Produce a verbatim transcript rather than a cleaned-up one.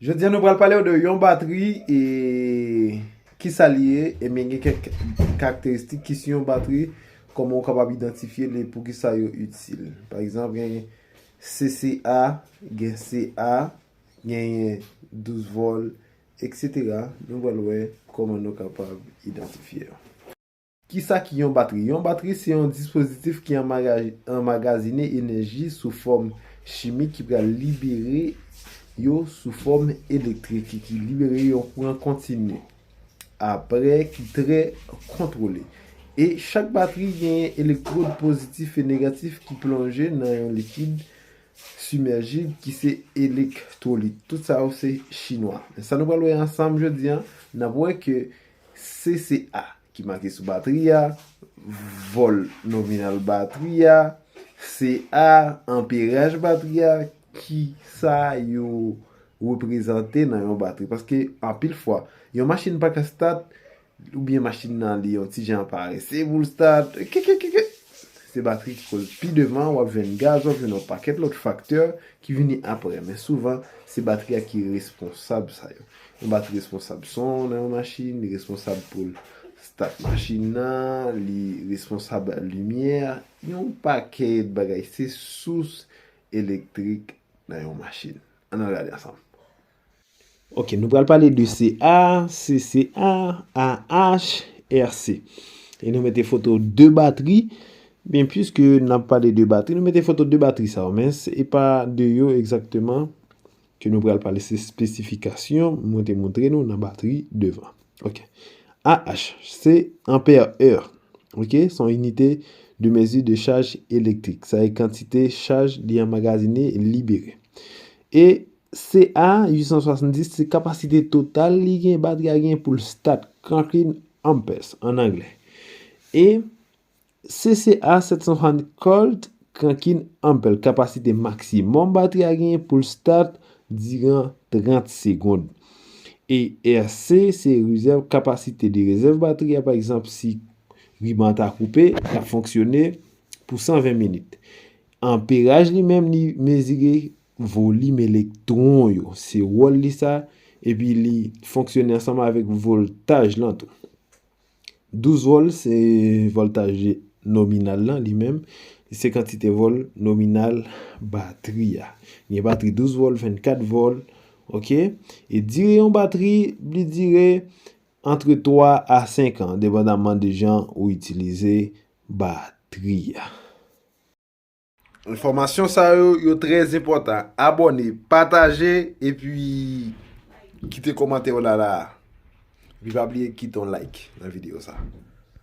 Jodi a nou pral pale w de yon batri e kisa li ye, ebyen gen kèk karakteristik ki sou yon batri, kòman w kapab idantifye l e poukisa yo itil. Pa egzanp, gen C C A, gen C A, genyen douz vòl, et cetera. Nou pral wè kòman nou kapab idantifye yo. Kisa ki yon batri? Yon batri se yon dispozitif ki anmaga- anmagazine enèji sou fòm chimik ki pral libere yo sou fòm elektrik, ki libere yon kouran kontini, apre ki trè kontwole. E chak batri genyen elektwòd pozitif e negatif ki plonje nan yon likid simèjib ki se elektwolit. Tout sa yo se chinwa. Men sa nou pral wè ansanm jodi a, n ap wè ke C C A ki make sou batri a, vòl nominal batri a, C A, anperaj batri a, ki sa yo reprezante nan yon batri. Paske anpil fwa, yon machin pa ka stat, oubyen machin nan li yon ti jan parese pou l stat. Ke, ke, ke, ke. Se batri ki koz. Pi devan, w ap jwenn gaz, w ap jwenn yon pakèt lòt faktè ki vini apre. Men souvan, se batri a ki responsab sa yo. Yon batri responsab son nan yon machin, li responsab pou l stat machin nan, li responsab limyè, yon pakèt bagay. Se sous elektrik nan yon machin. Ann al gade ansanm. Ok, nou pral pale de C A, C C A, A H, R C. E nou mete foto de batri. Byen, piske n ap pale de batri, nou mete foto de batri sa yo, men se pa de yo egzakteman ke nou pral pale, se espesifikasyon mwen te montre nou nan batri devan. Ok. A H, se anpè è. Ok, se yon inite de mezi de chaj elektrik. Sa e kantite chaj li anmagazine e libere. E C A uit san swasanndis, se kapasite total li gen, batri a gen pou l stat, cranking amperes an anglè. E C C A sèt san swasanndis volt, cranking ampere, kapasite maksimòm batri a genyen pou l stat diran trant segonn. E R C se rezèv, kapasite de rezèv batri a, pa egzanp, si riban ta koupe, l ap fonksyone pou san ven minit. Anperaj li menm, li mezire volim elektwon yo, se wòl li sa, epi li fonksyone ansanm avèk voltaj lan tou. Douz vòl se vòltaj nominal lan li menm, se kantite vòl nominal batri a. Gen batri douz vòl, vennkat vòl, ok? E dire yon batri, li dire antre twa a senk an, depandaman de jan ou itilize batri a. Enfòmasyon sa yo, yo trè enpòtan. Abòne, pataje, epi kite kòmantè w la la. Epi pa bliye kite yon like nan videyo sa.